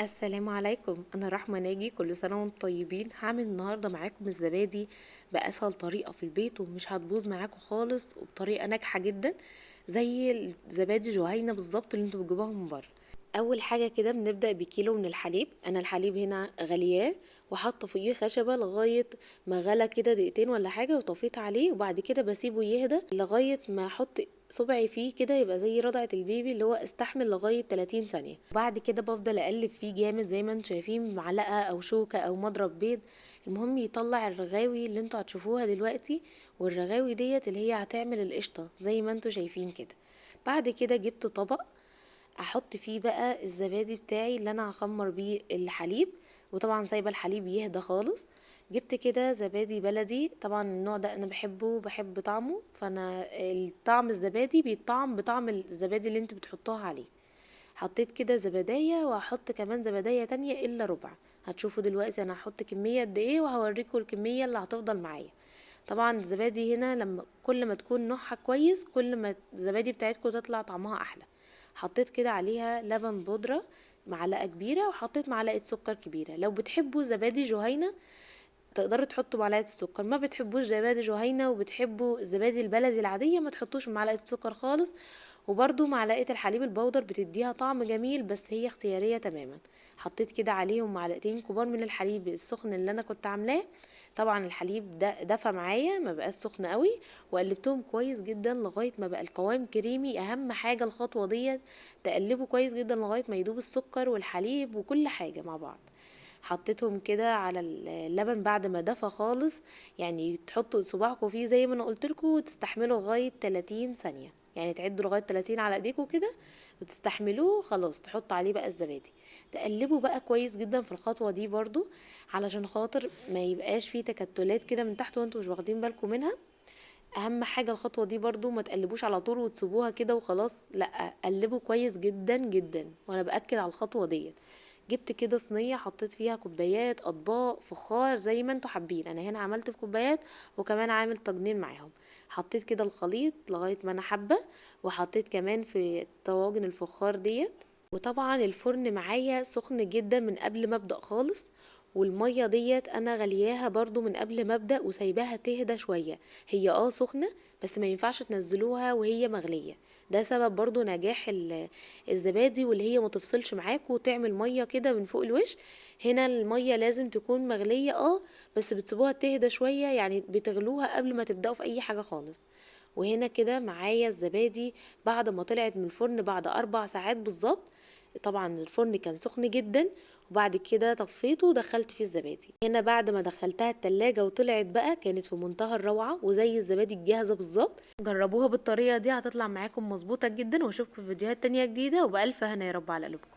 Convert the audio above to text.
السلام عليكم، انا رحمة ناجي. كل سنة وانتم طيبين. هعمل النهاردة معاكم الزبادي بأسهل طريقة في البيت ومش هتبوظ معاكم خالص، وبطريقة ناجحة جدا زي الزبادي جهينة بالظبط اللي انتوا بتجيبوها من بره. اول حاجة كده بنبدأ بكيلو من الحليب. انا الحليب هنا غلياه وحاطه فوقيه خشبة لغاية ما غلى كده دقيقتين ولا حاجة، وطفيت عليه. وبعد كده بسيبه يهدى لغاية ما احط صبعي فيه كده، يبقى زي رضعة البيبي اللي هو استحمل لغاية 30 ثانية. وبعد كده بفضل اقلب فيه جامد زي ما انتم شايفين، معلقة او شوكة او مضرب بيض، المهم يطلع الرغاوي اللي انتوا هتشوفوها دلوقتي، والرغاوي ديت اللي هي هتعمل القشطة زي ما انتوا شايفين كده. بعد كده جبت طبق احط فيه بقى الزبادي بتاعي اللي انا هخمر بيه الحليب، وطبعا سايبه الحليب يهدى خالص. جبت كده زبادي بلدي، طبعا النوع ده انا بحبه وبحب طعمه، فانا الطعم الزبادي بيطعم بطعم الزبادي اللي انتوا بتحطوها عليه. حطيت كده زبدايه، وهحط كمان زبدايه تانية الا ربع. هتشوفوا دلوقتي انا هحط كميه قد ايه، وهوريكم الكميه اللي هتفضل معايا. طبعا الزبادي هنا كل ما تكون نوعها كويس كل ما الزبادي بتاعتكم تطلع طعمها احلى. حطيت كده عليها لبن بودرة معلقة كبيرة، وحطيت معلقة سكر كبيرة. لو بتحبوا زبادي جهينة تقدروا تحطوا معلقة السكر، ما بتحبوش زبادي جهينة وبتحبوا الزبادي البلدي العادية ما تحطوش معلقة سكر خالص. وبرده معلقة الحليب البودر بتديها طعم جميل، بس هي اختيارية تماما. حطيت كده عليهم معلقتين كبار من الحليب السخن اللي انا كنت عاملاه، طبعا الحليب ده دفى معايا ما بقاش سخن قوي، وقلبتهم كويس جدا لغاية ما بقى القوام كريمي. اهم حاجة الخطوة ديت تقلبه كويس جدا لغاية ما يدوب السكر والحليب وكل حاجة مع بعض. حطيتهم كده على اللبن بعد ما دفى خالص، يعني تحطوا صباعكم فيه زي ما انا قلت لكم، وتستحملوا لغاية 30 ثانية، يعني تعدوا لغاية 30 على ايديكم كده وتستحملوه. خلاص تحطوا عليه بقى الزبادي، تقلبوا بقى كويس جدا في الخطوة دي برضو علشان خاطر ما يبقاش فيه تكتلات كده من تحت وانتوا مش واخدين بالكم منها. اهم حاجة الخطوة دي برضو ما تقلبوش على طول وتسيبوها كده وخلاص، لا قلبوا كويس جدا جدا، وانا باكد على الخطوة ديت. جبت كده صينية حطيت فيها كوبايات، اطباق، فخار، زي ما انتوا حابين. انا هنا عملت في كوبايات وكمان عامل طاجنين معاهم. حطيت كده الخليط لغاية ما انا حابة، وحطيت كمان في طواجن الفخار ديت. وطبعا الفرن معايا سخن جدا من قبل ما ابدأ خالص، والمية ديت انا غلياها برضو من قبل ما ابدأ وسايباها تهدى شوية. هي سخنة بس ما ينفعش تنزلوها وهي مغلية، ده سبب برضو نجاح الزبادي واللي هي ما تفصلش معاك وتعمل مية كده من فوق الوش. هنا المية لازم تكون مغلية بس بتسيبوها تهدى شوية، يعني بتغلوها قبل ما تبدأوا في اي حاجة خالص. وهنا كده معايا الزبادي بعد ما طلعت من الفرن بعد 4 ساعات بالظبط، طبعا الفرن كان سخن جدا. وبعد كده طفيته ودخلت فيه الزبادي. هنا بعد ما دخلتها التلاجة وطلعت بقى كانت في منتهى الروعة وزي الزبادي الجاهزة بالظبط. جربوها بالطريقة دي هتطلع معاكم مظبوطة جدا، واشوفكم في فيديوهات تانية جديدة، وبألف هنا يا رب على قلوبكم.